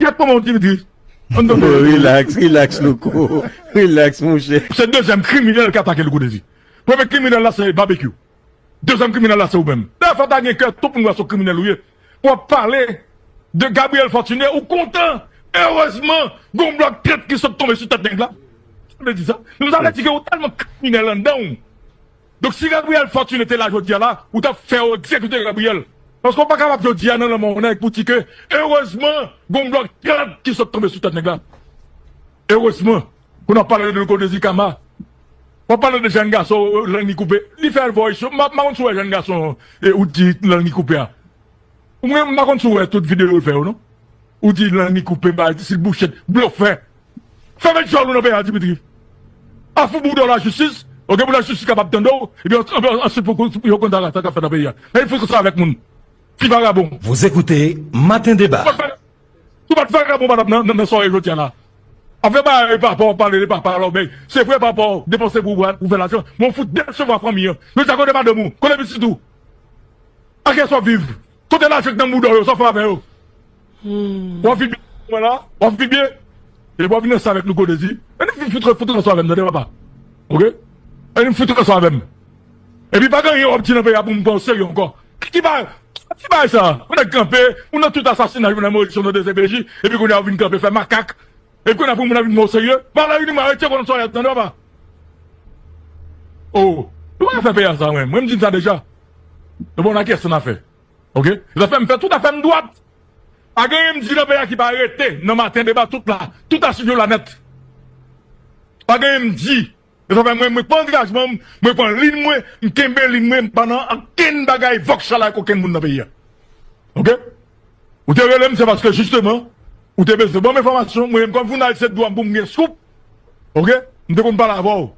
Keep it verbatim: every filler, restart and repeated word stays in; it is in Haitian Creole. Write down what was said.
Kèt kòman w Dimitri? Ann tande. Relax, relax, Louko. Relax, monchè. Se dezyèm kriminèl ki atake Louko Dezi. Premye kriminèl la, se Babekyou. Dezyèm kriminèl la, se ou menm. Dayè, fò ta gen kè, tout moun wè se yon kriminèl ou ye. Pou w ap pale de Gabriel Fortuné, ou kontan. Erezman, gon blòk trèt ki sot tonbe sou tèt nèg la. Sa vle di sa. Nou sa vle di ke ou tèlman kriminèl anndan w. Donk, si Gabriel Fortuné te la jodi a la, ou t ap fè yo egzekite Gabriel. Paske w pa kapab jodi a nan lanmò yon nèg pou di ke, erezman, gon blòk trèt ki sot tonbe sou tèt nèg la. Erezman, pou n ap pale de Louko Dezi Kama, w ap pale de jèn gason, euh, lang li koupe. Li fè voice yo. M pa, m pa konn si w wè jèn gason, euh, ou di lang li koupe a. Ou menm, m pa konn si w wè tout videyo l fè yo, non? Ou di lang li koupe, ba, di sil bouchèt, blofè. Fèmen djòl ou nan peyi a, Dimitri. Afou bouda w lajistis, oke, pou lajistis kapab tande w, epi an-, an-, an-, answit pou, pou yo konn sa, sa k ap fèt nan peyi a. Lè l fout sa avèk moun. Ti vagabon. Vous écoutez Matin Débat. Ou pa t fè, ou pa t vagabon, madam, nan, nan, nan sòrè jodi a la. Afè ba e papa w pale de papa lòbèy. Se vre papa w depanse pou, pou fè lajan. Men w fout desevwa fanmi an. Yo di a kote madanm ou, kote pitit ou. Ak kiyès w ap viv? Kote lajan k nan bouda w yo, sa w fè avè yo? W ap viv byen, mwen la, w ap viv byen. E w ap vin ansanm avèk Louko Dezi. Ann vin fout, fout ansanm avè m, tande papa. Oke? Ann vin fout ansanm avè m. Epi pa gen anyen w ap di nan peyi a pou m pran w serye ankò. Ki, ki bagay, ki bagay sa? Ou nèg kanpe, ou nan tout asasina Jovenel Moïse sou non D C P J, epi kounye a ou vin kanpe fè makak. Epi kounye a pou moun ap vin pran w serye. Valery Numa, retire kò w nan sòrè a, tande papa. Oh, nou pa ka fè peyi a sa, mwen. Mwen m di n sa deja. Nou bon nan kèsyon n a fè. Oke? Zafè m fè tout afè m dwat. Pa gen anyen m di nan peyi a ki pa rete nan Matin Débat tout la. Tout achiv yo la nèt. Pa gen anyen m di. E sa fè mwen, mwen pran angajman m, mwen pran liy mwen, m kenbe liy mwen, m pa nan okenn bagay vòkchalay ak okenn moun nan peyi a. Oke? Ou te rele m, se paske jisteman, ou te bezwen ban m enfòmasyon, mwen menm kòm jounalis, se dwa m pou m gen scoop. Oke? M te konn pale avè w.